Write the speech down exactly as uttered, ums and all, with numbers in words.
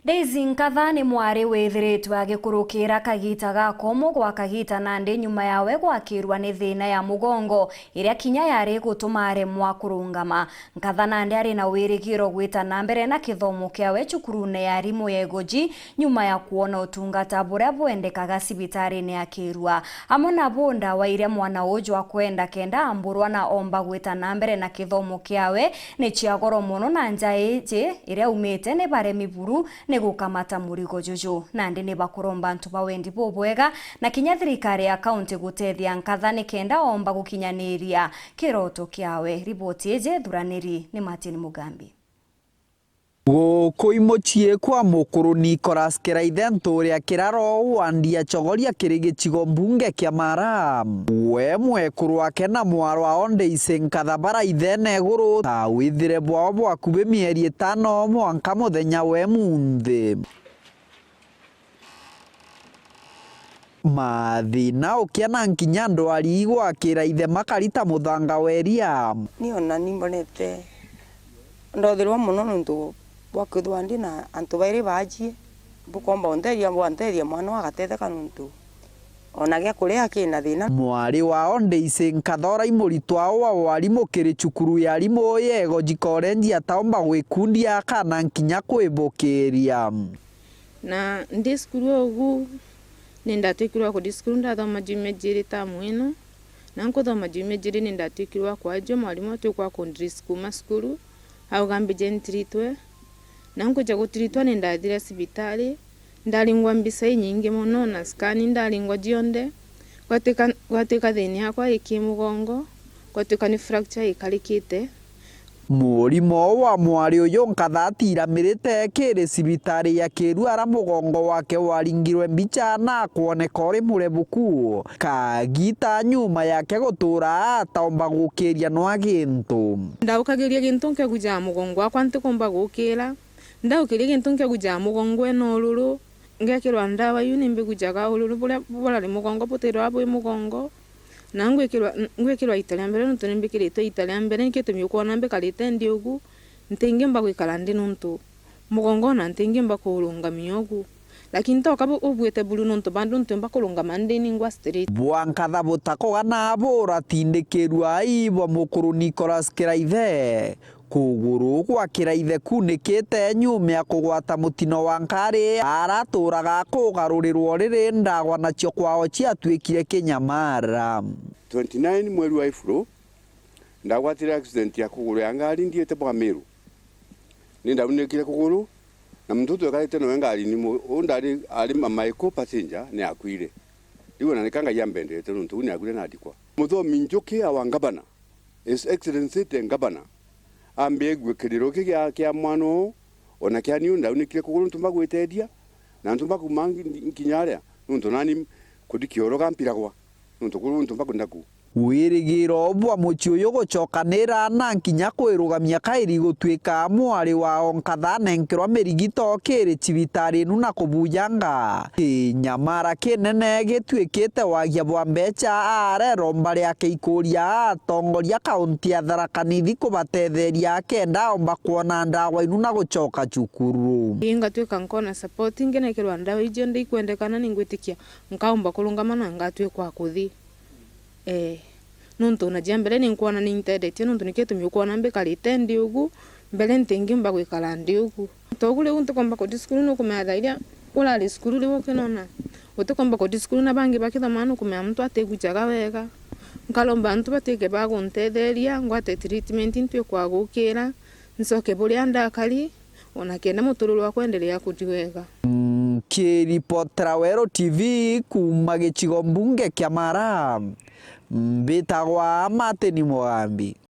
Daisy Nkatha ni mwari withiritwe agikurukira kagita ga komo gwa kagita, nandi nyuma yawe gwakirwa ni thina ya mugongo, iria kinya yari gutuma aremwa kurungama. Nkatha nandi ari na wirigiro gwita na mbere na kithomo kiawe cukurune ya arimu ya Igoji, nyuma ya kwona utungata buria bwendekaga cibitarine ya Kirua. Amwe nabo ndawa iria mwana uju akwenda kenda amburwa na omba gwita na mbere na kithomo kiawe ni cia goro mono, na nja iji iria aumite ni baremi buru ni gukamata murigo juju. Nandi ni bakuromba antu ba wendi bubwega na kinya thirikari ya kaunti gutethia Nkatha ni kenda omba gukinyaniria kiroto kiawe. Riboti iji thuraniri ni Martin Mugambi. Guku i mucii kwa mukuru Nicholas Kiraithe, ntuuri ya Kiraro, wandi ya Chogoria, kiri gicigo mbunge kia Mara. We, mwekuru wake na mwarwa Onde Ise Nkatha bara ithene iguru, ta withire bwao bwakubi mieri itano mwanka muthenya we munthi. Mathina ukia na nkinya ndwari igwakira ithe makarita muthanga wa iria. Ni ona ni mbonete ndothirwa mono nontu bwa kwithirwa ndi na antu bairi baajie, bukomba untethia, bwantethia mwana agatetheka nontu ona gia kuria kina thina. Mwari wao Daisy Nkatha ura i muritwa wa warimu kiri cukuru ya arimu ya Igoji College ataomba gwikundia kana nkinya kwibukiria. Na ndi cukuru ugu, ni ndatwikirwe wa kuthi cukuru, ndathoma juma ijiri tamu ino, na nkuthoma juma ijiri ni ndatwikirwe wa kwajua mwarimu atwikwa wa kundrisi kuuma cukuru, auga mbije ntiritwe, na nkwija gutiritwa ni ndathire cibitari, ndaringwa mbica inyingi mono na scan ndaringwa jionthe, gwatwika, gwatwika thina yakwa i ki mugongo, gwatwika ni fracture ikarikite. Murimo wa mwari uyu Nkatha atiramirite kiri cibitari ya Kirua ara mugongo wake waringirwe mbica na kwoneka uri murebuku. Kagita nyuma yake gutura ataomba gukiria nwa gintu. Ndaukagiria gintu nkiagujaga mugongo wakwa ntikumba gukira. Ndaukiria gintu nkiagujaga mugongo ena ururu. Ngekirwa ndawa iu ni mbigujaga ururu buria burari mugongo butirwa bwi mugongo. Na ngwikirwa, ngwikirwa ita ria mbere nontu ni mbikiritwe ita ria mbere, nikio gitumi ukwona mbikarite ndi ugu, ntingimba gwikara ndi nontu mugongo ona ntingimba kuurungamia ugu. Lakini toka bu-, ubuite buru nontu bado ntiumba kurungama ndi ningwa straight. Bwa Nkatha butakogana buratindikirwa i bwa mukuru Nicholas Kiraithe. Kuguru gwa Kiraithe kunikite nyuma ya kugwata mutino wa nkari, araturaga kugarurirwo riri ndagwa nacio kwao ciatwikire kinyamara. Twenty nine mweri wa April, ndagwatire accident ya kuguru ya ngari nthiite bwa Meru. Ni ndaunikire kuguru, na muntu twekarite nawe ngari ni mu-, u ndari, ari mama eku passenger, ni akuire. Riu ona nika Ngai ambendete nontu u ni akuire na ndikwa. Muthomi Njuki awa ngavana, His Excellency the Governor, ambie aigue kiriro ki gia, kia mwana uu, ona kia niu ndaunikire kuguru ntumba gwitethia, na ntumba kuuma nki-, nkinya aria, nontu nani kuthi kioro gampiragwa, nontu kuru ntumba kwenda ku. Wirigiro bwa mucii uyu gucokanira na nkinya kwirugamia kairi gutwika mwari wao Nkatha anenkerwa mirigito kiri cibitari inu na kubujanga. Kinyamara kinene gitwikite wagia bwa mbeca, areromba riake ikuria atongoria kaunti ya Tharaka Nithi kubatetheria kenda aomba kwona ndawa inu na gucoka cukuru. Ii, ngatwika nkona support, ngenekerwa ndawa iji cionthe ikwendekana, ningwitikia nkaomba kurungama na ngatwikwa kuthi. Ee, nontu ona jia mbere ni nkwona ni intethetie, nontu nikio gitumi ukwona mbikarite ndi ugu, mbere ntingimba gwikara ndi ugu. Togu riu ntikomba kuthi cukuru, nukumenya thaa iria urari cukuru riu ukinona utikomba kuthi cukuru na bangi bakithoma, nukumenya muntu atigujaga wega. Nkaromba antu batwike ba guntetheria, ngwate treatment, ntwikwa gukira, ncoke buria ndakari, ona kenda muturire wakwa endelea kuthi wega. Nkiripotera Weru T V kuuma gicigo mbunge kia Mara, mbitagwa Martin Mugambi.